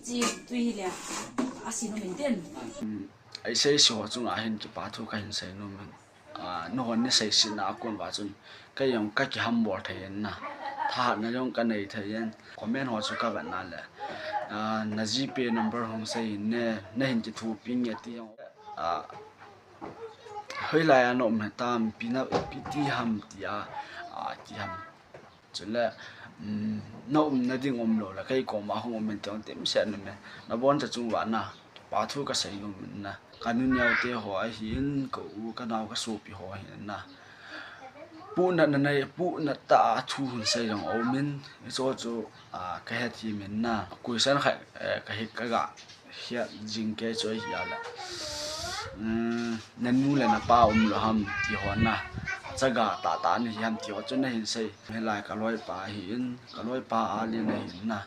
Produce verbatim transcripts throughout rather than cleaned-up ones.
Chi tui hi le, a si nom in tin. Ei sei si ho chunga hin kipa thu kahin sei nom in. Ah, nahon nasei sitna a kon uva chun kei jong kakihambol thei in na. Thahatna jong kanei thei in. Comment ho chu kavet na le, ah, na GPay number hung sei in ne, nahin kithopi nge ti jong. Ah, hoilai a na um hitam, ipi na, ipi ti ham tia, ah, ti ham. Chule, um, na umna ding umlou le, kei koma hung um in ti jong dimset in um in. Nabonchauva chunga na, kipa thu kasei nom in na. Kanu neo te ho ahin, ka u, kanao, kasopi ho ahin na. Puhnatna nei, puhnat tah a thu hung sei jong aum in, hicho chu, ah, kahethem in na. Question khat, eh, kahi, kaga het jing kei chu ahi a le. Um, nanu le napa umlou ham ti ho na. Chaga tahtah nahi ham ti ho chu nahin sei. Hilai kaloipa ahin, kaloipa a le nahin na.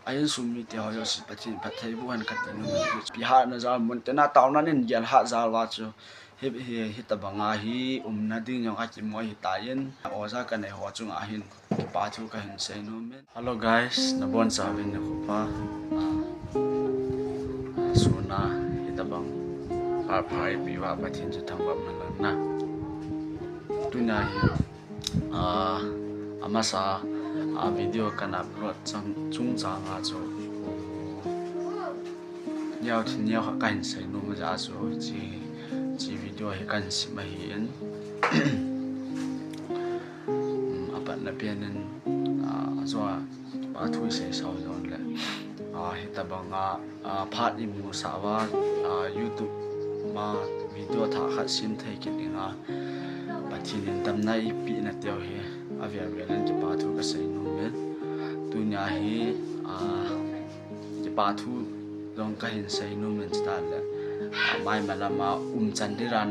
A insung mite ho jouse Pathen phattheiboh hen kati nom in. Ipi hatna jal mun tena taona nin gel hat jal uva chu. Hi, hi, hitabanga hi umna ding jong akimu ahitan. Oja kanei ho chunga hin kipa thu kahin sei nom in. Hello guys, nabonchauvin nikho pha. Ah, suna hitabang phat pha eipeh uva Pathen chu thangvah man lang na. Tuna hi, ah, amasa, ah, video kana upload chang, chungchang a chu, neo thin neo khat kahin sei nom a chu, chi, chi video hi kahin sim ahin. Um, apatna pen in, ah, ajo a, kipa thu isei sau jong le, ah, hitabanga, ah, phat imusah uva, ah, YouTube ma video thah khat sem thei kit ding a, Pathen in damna eipeh na teu hi, avel vel in kipa thu kasei nom in. Tuna hi, ah, kipa thu jong kahin sei nom in chutah le, ah, maima lama umchan didan,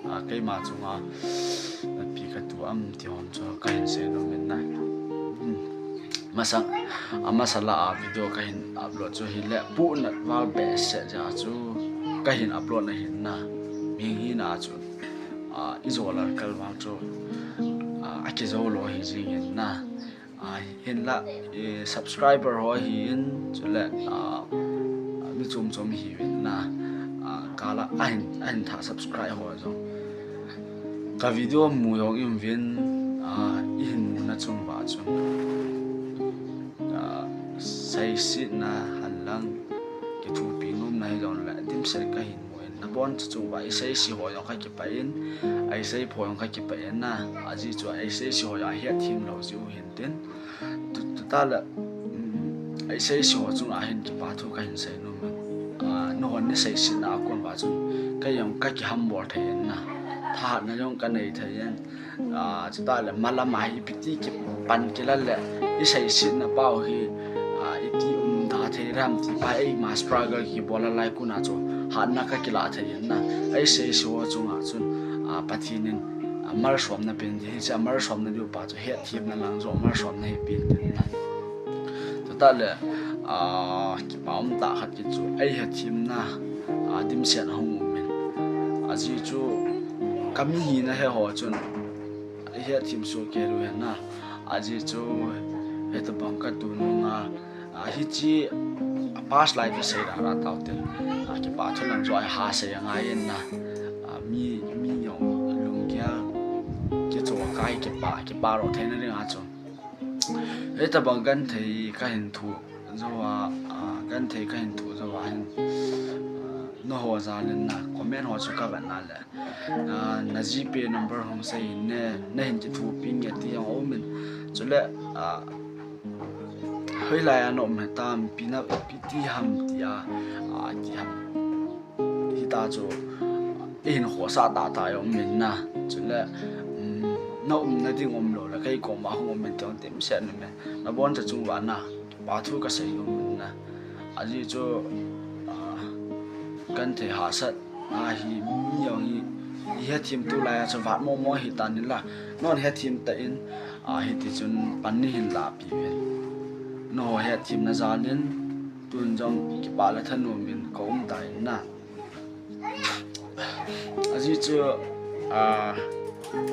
ah, keima chunga, ah, ipi katu am ti ho chu kahin sei nom in na. Hmm. Masang, amasa la a video kahin upload chu hile, puhnat val behseh jeh a chu kahin upload na ahin na. Mihing hina chu, ah, ijo lal kal val chu, ah, akijou lou ahi jing in na. Ah, hinla, eh, subscriber ho ahin, chule, ah, ah, mi chom chom ihiuvin na, ah, kala ahin, ahin tha subscribe ho jong. Ka video mu jong ium uvin, ah, ihin muna chunga chun, ah, seisetna hen lang, kithopi nomna hijongle, dimset kahin mu in. Nabonchauva, isei si ho jong kakipah in, eisei pho jong kakipah in na, ajeh chu eisei si ho jong ahetthem lou jeh u hin tin. Tu, tuta le, um, eisei si ho chunga hin kipa thu kahin sei nom in. Ah, nahon nasei sitna a kon uva chun, kei jong kakihambol thei in na. Thahatna jong kanei thei in. Ah, chutah le, malam a hi ipi ti kipan kila le, isei sitna pau hi, ah, iti umda thei ham ti pa, eima struggle kibol a lai kona chu, hatna kakila thei in na. Eisei si ho chunga chun, ah, Pathen in, ah, malsomna pen, hiche a malsomna diu pa chu, hetthemna lang jong malsomna hi pen tin na. Chutah le, ah, kipa umtah khat kit chu, eihetthemna, ah, dimset a hung um in. Ajeh chu, kami hina he ho chun, eihetthemsoh kei lou ahi na. Ajeh chu, hitabang katu nunga, ah, hiche, ah, past life isei rara taute. Ah, kipa thu lang jong ihasei angai in na. Ah, mi, mi jong lunggel kichoh a kai kipa, kipa lou theina dinga chu. Hitabang genthei kahin thoh jou a, ah, genthei kahin thoh jou a hin, ah, nangho jal in na, comment ho chu kavet na le, ah, na GPay number hung sei in ne, nahin kithopi nge ti jong aum in. Chule, ah, hoilai a na um hitam, ipi na, ipi ti ham tia, ah, ti ham. Hita chu, ihin khohsah tahtah jong um in na. Chule, um, na umna ding umlou le, kei koma hung um in ti jong dimset in um in. Nabonchauva chunga na, kipa thu kasei nom in na. Ajeh chu, ah, genthei hahsatna hi, mi jong hi, ihethem tulai a chu vat momo hitan in la. Nangho hethem tah in, ah, hiti chun pan neihin lahpeh uvin. Nangho hetthemna jal in, tun jong kipa le thanom in ka um tan na. Ajeh chu, ah,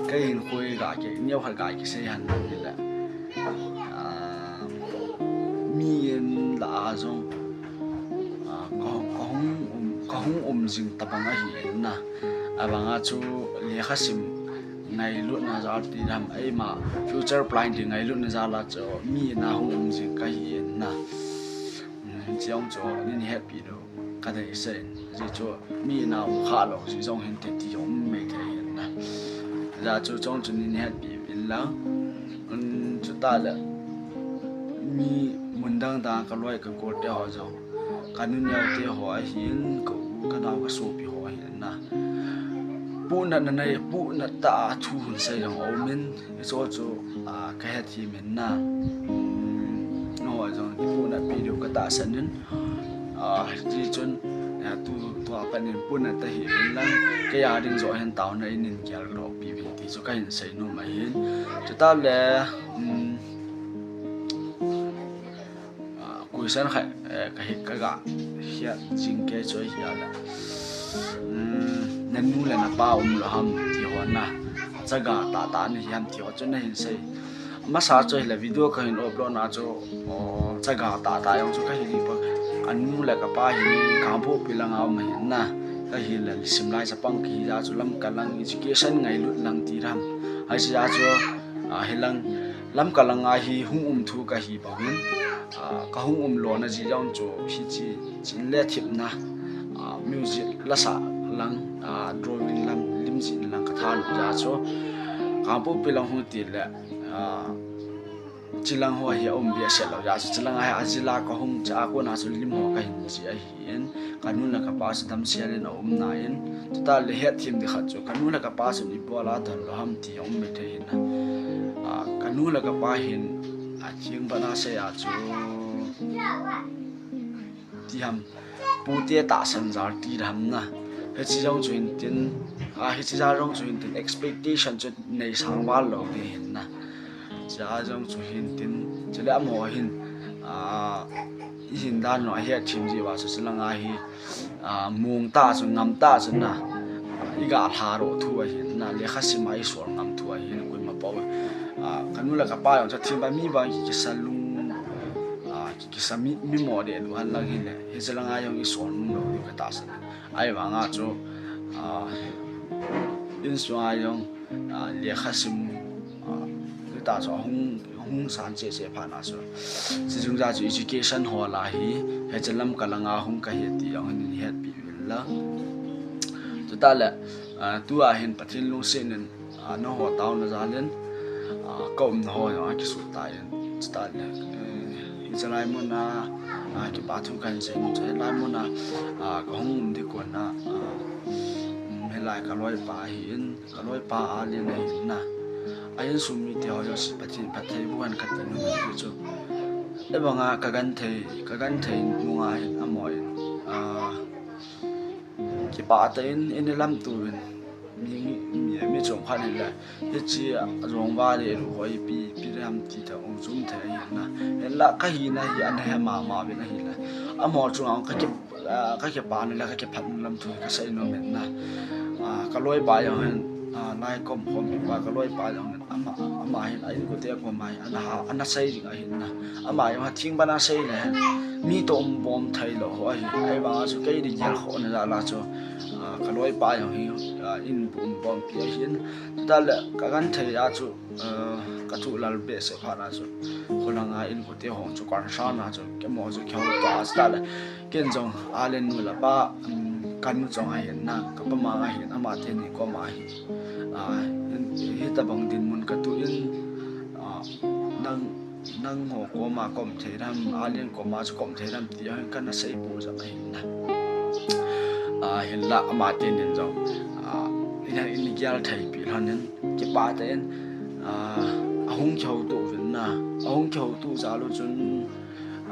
kei hin koi ga kei, neo khat ga kisei hen lang hile. Ah, la a jong, ah, ka, ka hung um, ka hung um jing tabang ahi in na. Abang a chu lekha sim ngailutna jal ti ham, eima future plan ti ngailutna jal a chu mi na hung um jing ka hi in na. Hmm, chiang chu nin hetpi lou ka dei se. Ji chu mi na um kha lou, ji jong hin te ti jong um mai thei in na. Ja chu chong chu nin hetpi in lang. Um, chu ta le mi mun dang dang ka loi ka kol te ho jong, ka nu neo te ho ahin, ka u ka nao ka sopi ho ahin na. Pu na na nei, pu na ta thu hun sei jong um in, i cho chu, ah, ka het hi min na. Um, no ho jong pu na pi diu ka ta san in. Ah, ji chun, ah, tu, tu a pan in pu na ta hi min lang, ka ya ding jo hen tao na in in kial ro pi vin ti chu ka hin sei nu ma hin. Chu ta le, um, ah, question khat, eh, ka hi ka ga hiat jing ke chu hi a le. Um, na nu le na pa um lou ham ti ho na. Chaga ta ta ni hiam ti ho chu na hin sei. Masa chu hi le video ka hin upload na chu, oh, chaga ta ta jong chu ka hi li pa. A nu le ka pa hi Kangpokpi lang a um hin na. Ka hi le Simlai chapang ka hi ja chu Lamka lang education ngailut lang ti ram. Hai si ja chu, ah, hi lang Lamka lang a hi hung um thu ka hi bang in, ah, ka hung um lona ji jong chu hi chi chin le thipna, ah, music la sa lang, ah, drawing lam, lim jin lang ka tha nu ja chu. Kangpokpi lang hung ti le, ah, chi lang ho hi a um bia se lou ja chu. Chi lang a hi a ji la ka hung cha a ko na chu lim ho ka hin ji a hi in. Ka nu le ka pa chu dam sia le na um na in. Chu ta le het thim di khat chu. Ka nu le ka pa chu ni bol a don lou ham ti a um mai thei hin na. Ah, ka nu le ka pa hin a thing ba na se a chu. Ti ham, pu te ta san jal ti ham na. Hi chi jong chu hin tin, ah, hi chi jal jong chu hin tin, expectation chu nei sang val lou di hin na. Cha jong chu hin tin, chu le amo hin, ah, i hin dan lou a het thim ji va chu chi lang a hi, ah, mung ta chu, ngam ta chu na. I ga lha ro thu ahin na, lekha sim a i sol ngam thu ahin, koima po. Ah, ka nu le ka pa jong chu thim ba mi ba ki, ki sa lung, ah, ki, ki sa mi, mi mo de lou han lang hin le. Hi chi lang a jong i sol lung lou di ka ta san. Ai vang a chu, ah, in sung a jong, ah, lekha sim, ah, tu ta chu hung, hung san che che pha na chu. Chi jung ja chu education ho la hi, hi chi Lamka lang a hung ka hi ti jong hin het pi vil la. Tu ta le, ah, tu a hin Pathen lungset in, ah, na ho tao na jal in, ah, ka um na ho jong a ki su ta in. Chu ta le, eh, hi chi lai mun a, ah, ki pa thu ka hin sei nu chu hi lai mun a, ah, ka hung um di kon na, ah, um, hi lai ka loi pa hi in, ka loi pa a le na hin na. A in sum mi te ho jong si Pathen phat thei bu han ka ti nu chu. E bang a ka gan thei, ka gan thei nu nga hin a mo in, ah, ki pa ta in, in lam tu in. Mi, mi, mi chom khan hin la. Hi chi a jong va le ru hoi pi, pi ram ti ta um sum thei hin na. Hin la ka hi na hi an he ma ma ve na hi la. A mo chu ang ka ki, ah, ka ki pa na la ka ki phat lam tu ka sai no men na. Ah, ka loi pa jong hin, ah, lai kom kom pa ka loi pa jong hin. Ama, ama hin a in ko te ko mai, ana ha, ana sai ding ahin na. Ama jong ha thing ba na sai le. Mi to um bom thei lou ho ahin. Ai ba chu kei di gel kho na la la chu. Ah, ka loi pa jong hi, ah, in bu um bom pi ahin. Ta le ka gan thei a chu, ah, ka thu lal be se pha na chu. Ko lang a in ko te hong chu kan sa na chu. Ke mo chu ke ho ta a ta le. Ken jong a le nu le pa, um, ka nu jong ahin na, ka pa ma ahin, ama te ni kom ahin. Ah, hin, hi ta bang din mun ka tu in, ah, nang, nang ho kom a kom thei ram, a len kom a chu kom thei ram ti ahin ka na sei bu jam ahin na. Ah, hin la ama te nin jong, ah, in, in gial thei pi lhon in, ki pa te in, ah, a hung ki ho tu vin na, a hung ki ho tu ja lu chun,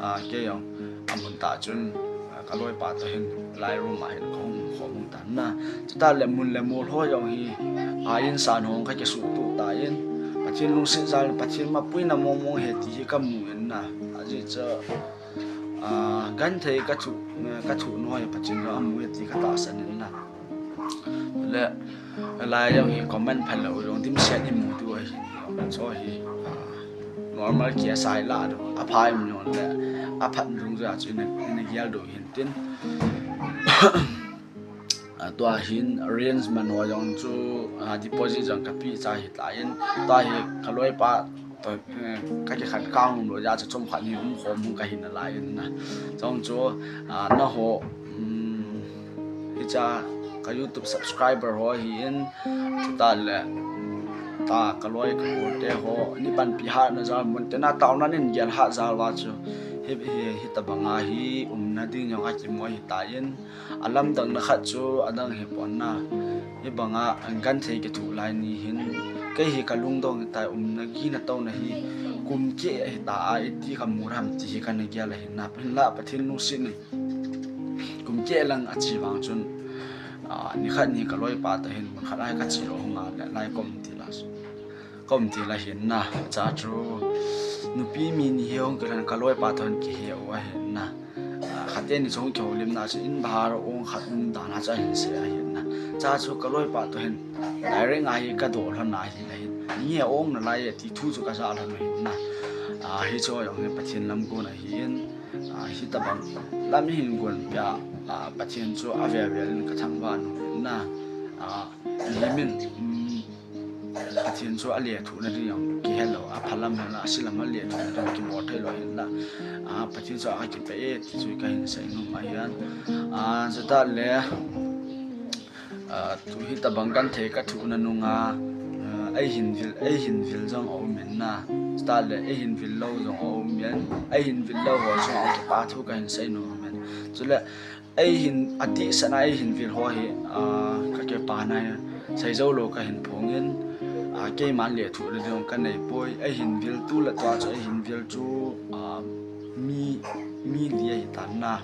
ah, ke jong, a mun ta chun, ah, ka loi pa to hin, lai room a hin, ka hung, ka hung tan na. Chu ta le mun le mol ho jong hi, a in san hong ka ke su tu ta in. Pathen lungset jal, Pathen ma pui na mong mong he ti hi ka mu in na. A ji cha, ah, gan thei ka thu, ka thu no he Pathen jong a mu he ti ka ta san in na. Le, lai jong hi comment pha lou jong dim sian hi mu tu ahi. Cho hi, ah, normal case a hi la do, apha em nyon le, aphat dung ja chu ina, ina gel do hin tin. A, tua hin arrangement ho jong chu, a, deposit jong ka pi cha hi ta in, tua hi ka loi pa to, eh, ka ki khat kang um lo ja chu chom khat ni um khom hung ka hin a lai in na. Jong chu, a, na ho, um, hi cha ka YouTube subscriber ho hi in, ta le, ta ka loi ka ko te ho, ni pan pi ha na jal mun te na tau na nin gel ha jal wa chu, hi, hi, hi ta banga hi, um na ding jong a ki mo hi ta in, a lamdang na khat chu a dang hi pon na. Hi banga an kan thei ki thu lai ni hin. Kei hi ka lungdong hi tai um na gi na tau na hi. Kum ke hi ta a i ti ka mu ram ti hi ka na gel a hin na. Pin la Pathen lungset in. Kum ke lang a chi vang chun. A, ni khat ni ka loi pa ta hin mun khat ai ka chi lo hung a le lai kom ti la. Kom ti la hin na. Cha chu. Nupi mi ni he hung ki lan ka loi pa ta hin ki he u a hin na. A, khat te ni chung kihoulim na chu in bahar ong khat um dan a chu ahin sei ahin na. Cha chu ka loi pa to hin direct a hi ka doh lhon a hi la hin. Ni a ong na lai e ti thu chu ka ja lhon ahin na. A, hi chu jong hi Pathen lam gon ahin. A, hi ta bang lam hin gon pia, a, Pathen chu a ve ve in ka thangvah u hin na. A, hi min, um, Pathen chu a lethuh na ding jong kihe lo, a phalam hela, a silam a lethuh na ding kibol thei lo hin la. A, Pathen chu a kipe e, ti chu ka hin sei nom ahi an. A, chuta le, a, tu hi ta bang kan thei ka thuh na nung a, a, ei hin vil, ei hin vil jong a um in na. Chuta le, ei hin vil lo jong a um in, ei hin vil lo ho chu a kipa thu ka hin sei nom in. Chule, Ei hin, a tihsan a ei hin vil ho hi, a, ka kipa na hi, sei jou lou ka hin phong in, a, keiman lethuh le ding ka nei poi, ei hin vil tu le tua chu ei hin vil chu, a, mi, mi li ahi tan na.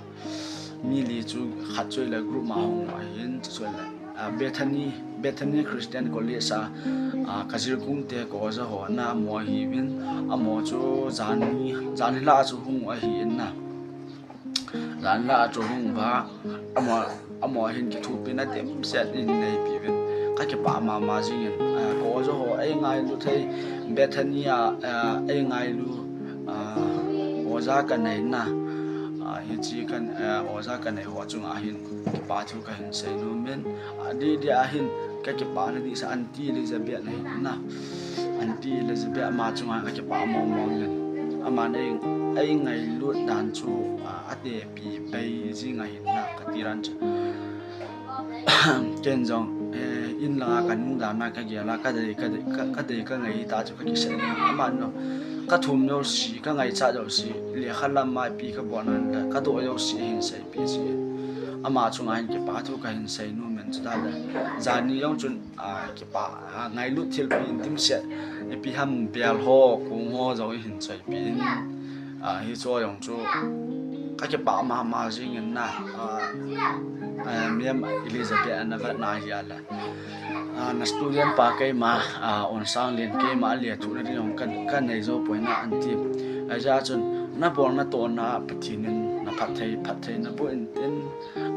Mi li chu khat chu le group ma hung ahin, chu chu le, a, Bethany, Bethany Christian College a, a, ka jirkung te ka oja ho na mo hi vin, a mo chu jan ni, jan ni la chu hung ahi in na. Jan la chu hung va, amo, amo hin kithupi na dimset in nei pi vin. Ka kipa mama jing in, a, ka oja ho ei ngailu thei, Bethany a, a, ei ngailu, a, oja ka nei na, a, hi chi kan, a, oja ka nei ho chunga hin, kipa thu ka hin sei nom in, a, di di a hin, ka kipa na di sa Aunty Elizabeth na hin na. Aunty Elizabeth ama chunga ka kipa mong mong in. Ama nei, ei ngailut dan chu, a, a te pi pai jing ahin na ka ti ran chu. Ken jong, eh, in langa ka nung dan na ka gel a, ka dei, ka dei, ka, ka dei ka ngai ta chu ka kisei na. Ama no, ka thum jouse, ka ngaichat jouse, lekha lam a pi ka bol na le, ka doh jouse hin sei pi si. Ama chunga hin kipa thu ka hin sei nom in chu ta le. Jan ni jong chun, a, kipa, a, ngailut thilpi in dimset, ipi ham bel ho, kung ho, jong i hin sei pi in, a, hi chu jong chu, ka kipa mama jing in na, a, a, Ma'am Elizabeth ana vet na hi a le. A, na student pa keima, a, Onsanglen keima a lethuh na ding jong ka, ka nei jou poi na Aunty. Ahi jeh chun, na bol na toh na Pathen in na phatthei, phatthei na boh in tin,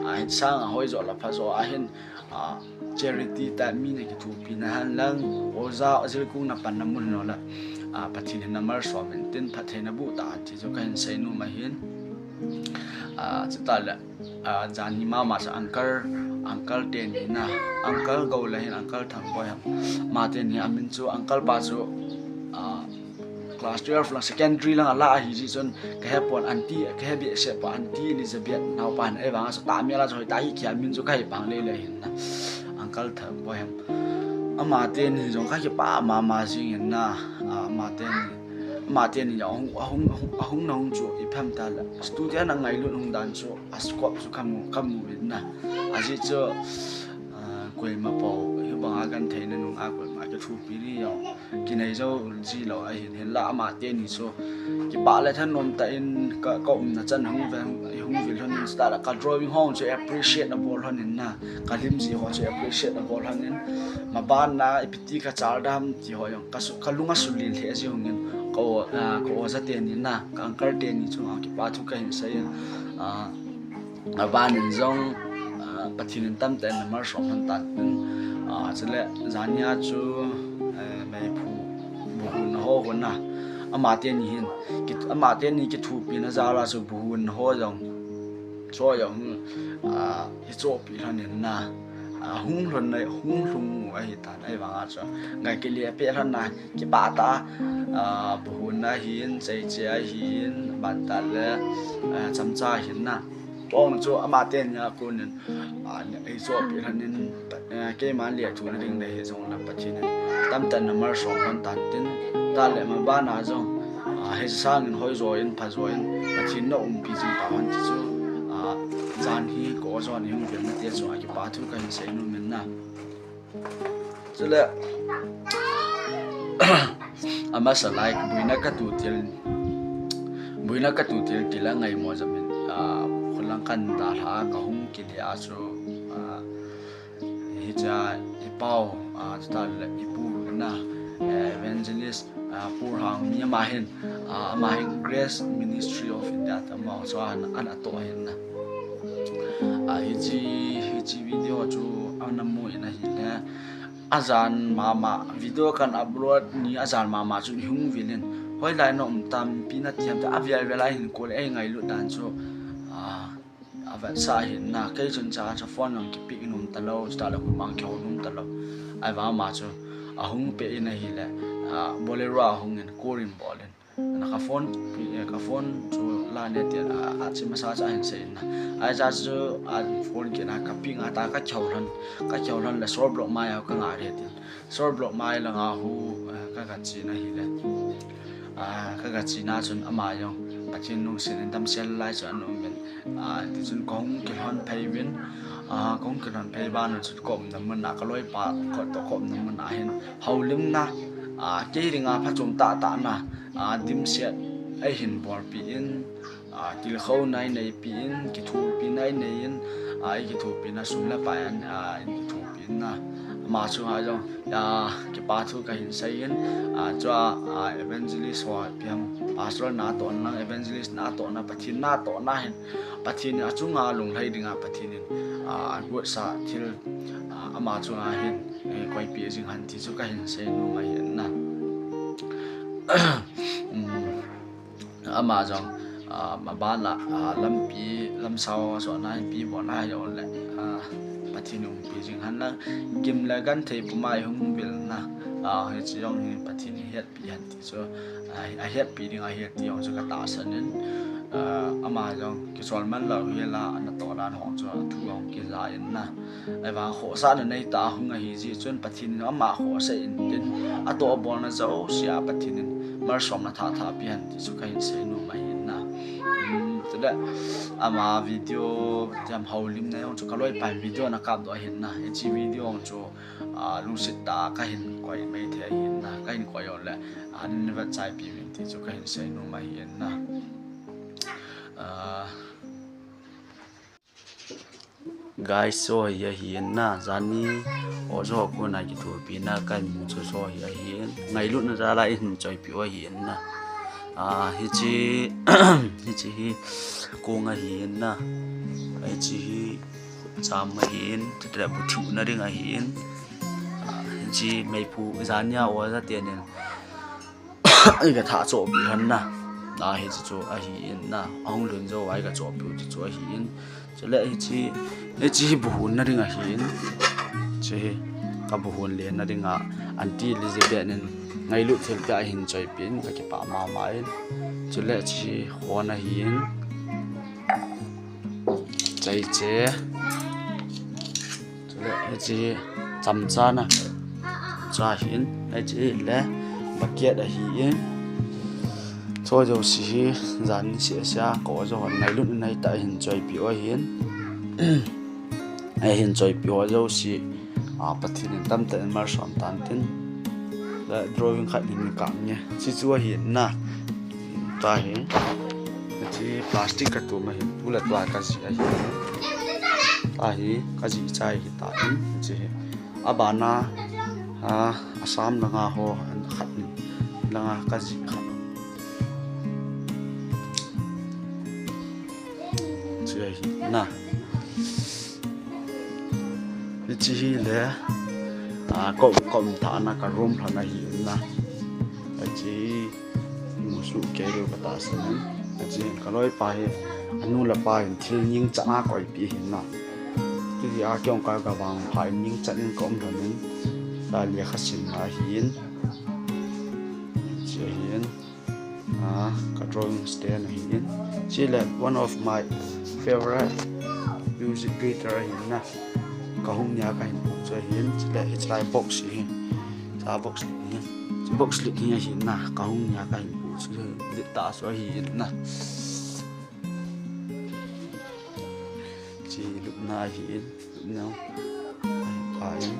a, hin sang a hoi jo la pha jo a hin, a, charity ta mi na kithupi na hen lang, oja jirkung na pan na mun no la, a, Pathen in na malsom in tin phatthei na boh ta ti chu ka hin sei nom ahin. A, chuta le, a, jan ni mama chu uncle, uncle te ni na, Uncle Gou le hin Uncle Thangboi ham. Ma te ni a min chu uncle pa chu, a, Class twelve lang, secondary lang a la ahi jeh chun, ka he pon Aunty, ka he behseh pon Aunty Elizabeth, naopa hin ei vang a chu ta mi a la chu hoi ta hi kia min chu ka he pang le le hin na. Uncle Thangboi ham. Ama te ni jong ka kipa mama jing in na, a, ama te ni, ama te ni jong hung, hung, hung, hung na hung chu ipi ham ta le. Student a ngailut hung dan chu, a scope chu ka mu, ka mu in na. Ajeh chu, a, koima po, hi bang a kan thei na nung a koima kithupi ni jong. Kinei jou ji lou ahin, hin la ama te ni chu. Kipa le thanom tah in ka, ka umna chan hung ve, hung vil lhon in chuta la ka drawing ho chu appreciate na bol lhon in na. Ka lim ji ho chu appreciate na bol lhon in. Ma ban na ipi ti ka chal dam ti ho jong. Ka su, ka lung a sulil lheh ji hung in. Ka o, a, ka oja te ni na. Ka uncle te ni chunga kipa thu ka hin sei in. A, A ban in jong, a, Pathen in tamtah in na malsom lhon tan tin, a, chule jan ni a chu, eh, meiphu, bu hon na ho hon na, ama teni hin, kit-, ama teni kithopina jal a chu buhun ho jong, cho jong, a, hi chohpeh lhon in na, a, hung lhun na, hung lhung u ahi tan, ahivang a chu ngai kile peh lhon na, kipah tah a, a, buhun ahin, cheiche ahin, ban tah le, a, chamcha ahin na. Pong chu ama teni a kon in, a, ei chohpeh lhon in, a, keiman lethuhna ding le hi jong le Pathen in tamtah in na malsom lhon tan tin, tah le ma ban a jong, a, hi sang in hoi jo in, pha jo in, Pathen na umpi jing tauhen ti chu, a, jan hi ka o jo ni hung pen na te chu a kipa thu kahin sei nom in na. Chule, amasa lai, buina katu til, buina katu til til a ngaimo jam in, a, khulang kan dalha a ka hung kile a chu, a, hiche a i pau, a, chuta le i pu na, eh, evangelist, a, Pu Hangmi ama hin, a, ama hin Grace Ministry of India ti amaho chu ana, ana toh ahin na. A, hiche, hiche video chu ana mu in ahile, ajan mama, video kan upload ni ajan mama chu i hung vil in, hoilai na um tam, ipi na ti ham ti a vel vel a hin kol e, ei ngailut dan chu, a, avetsah ahin na, kei chun cha chu phone jong kipick nom talou, chuta le khut mang kihou nom talou. Ahivang ama chu ahung peh in ahile, a, Bolero a hung in, call in bol in. Na ka phone, eh, ka phone chu la ne ti a, a, a chi masa cha ahin sei in na. Ahi cha chu a phone kit na ka pick a ta ka kihou lhon, ka kihou lhon le sore block mai a ka ngah re tin. Sore block mai langa hu, eh, ka, ka che na ahile. A, ka, ka che na chun ama jong Pathen lungset in damsel lai chu ana um in. A, ti chun ka hung kilhon phei uvin. A, ka hung kilhon phei ban chun ka umna mun a, ka loipa kho toh ka umna mun a hin houlimna, a, kei dinga phachom tah tah na, a, dimset eihin bolpeh in, a, tilkhouna eineipi in, kithopina einei in, a, ei kithopina sum le pai a, a, ei kithopina. Ama chunga jong, a, kipa thu kahin sei in, a, chua, a, evangelist ho, ipi ham, pastor natohna, evangelist natohna, Pathen natohna hin, Pathen in achunga lunglhai dinga Pathen in, a, agutsah thil, a, ama chunga hin, eh, koipeh jing hen ti chu kahin sei nom ahin na. Um, Ama jong, a, maban a, a, lampi, lamsao, so na, pi bo na, jo le, a, Pathen in umpi jing hen lang, gim le genthei puma i hung vil na, a, hiche jong hi Pathen in hetpi hen ti chu, a, ahetpi ding ahi ti jong chu ka tahsan in, a, ama jong kisol man lou hi la, natoh dan hong chu, thu hong kija in na. Ahivang khohsahna neitah a hung ahi jeh chun Pathen in ama khohsah in tin, atoh abolna jouse a Pathen in malsomna thah thah peh hen ti chu kahin sei nom ahin na. Um, chule ama video jam houlimna jong chu ka loipa in video ana kapdoh ahin na. Hiche video jong chu, a, lungset tah a kahin koi mai thei ahin na. Kahin koi jongle, a, nin vetsah peh uvin ti chu kahin sei nom ahin na. A, Guys, so hi ahin na, jani, o jo kona kithopina kamu chu so hi ahin. Ngailutna jal a eihin choipeh u ahin na. A, hiche, hiche hi kong ahin na. Hiche hi cham ahin, chutile bu thiuna ding ahin. A, hiche meiphu jania o ja tenin. Ei ka thah chohpeh lhon na. A, hiche chu ahin na. Ahung lhun jou a ei ka chohpeh u chu ahin. Chule hiche, hiche hi buhunna ding ahin. Hiche hi ka buhun lenna dinga Aunty Elizabeth in ngailut thilpeh a eihin choipeh in ka kipah mama in. Chule hiche hi khon ahin. Cheiche. Chule hiche hi chamcha na. Cha ahin, hiche hi le bucket ahin. Cho jouse hi jan seh seh a ka o jo hon ngailutna neitah a eihin choipeh u ahin. Eihin choipeh u jouse, a, Pathen in tamtah in malsom tan tin. Le drawing khat hin ka nge. Hiche chu ahin na. Tahi. Hiche plastic ka tum ahin. Tule tua ka jih ahin. Tahi ka jih chai hi tan. Hiche hi. Abana, a, Assam langa ho, an khat in. Langa ka jih khat. Chu ahi na. Hiche hi le, a, ka um, ka um thahna ka room lhon ahi na. Hiche hi, Suh kei lou ka tahsan in. Achi hin ka loipa hi, anu le apa hin thil ningchat a koipeh ahin na. Titi a kei jong ka, ka vangpha in ningchat in ka um lhon in. Tua lekha simna ahin. Chi ahin. Ah, ka drawing stand ahin. Chule one of my favorite music guitar ahin na. Ka hung nia ka hin pu chu ahin. Chule hiche lai box hi. Cha box lid hi. Box lid hi ahin na. Ka hung nia ka hin pu chu lid tah chu ahin na. Chi lupna ahin. Lupna. Ahin.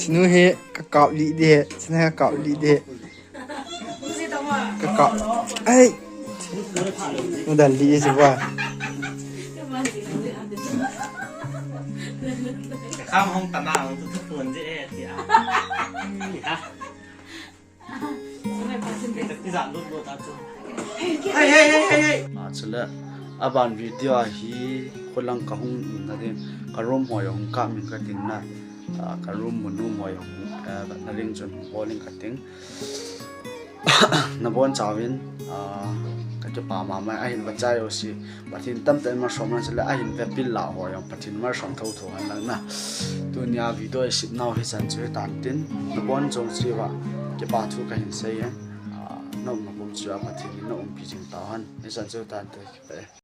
Thinu hi ka kap lih ding, thinu hi ka kap lih ding. Ka kap. Ai. Mu dan lih si ba. Kham hong tana hong tu tu tuan je e tia. Ha. Ti zan lut lut ta chu. Hey, hey, hey, hey, hey. A, chule aban video a hi kholang ka hung umna ding, ka room hoi hung kap ing kating na. A, ka room mun room hoi hung, a, na ding chun hung bol ing kating. Na bon chauvin, a, ka kipa mama, ahin va chai o si. Pathen tamtah in malsom lang chule ahin ve pil lah ho jong Pathen malsom thotho hen lang na. Tunia video i sep nau hichan chu hitan tin, na bon jong chu va kipa thu kahin sei e. A, na umna kum chu a Pathen in na umpi jing tau hen. Hichan chu hitan te.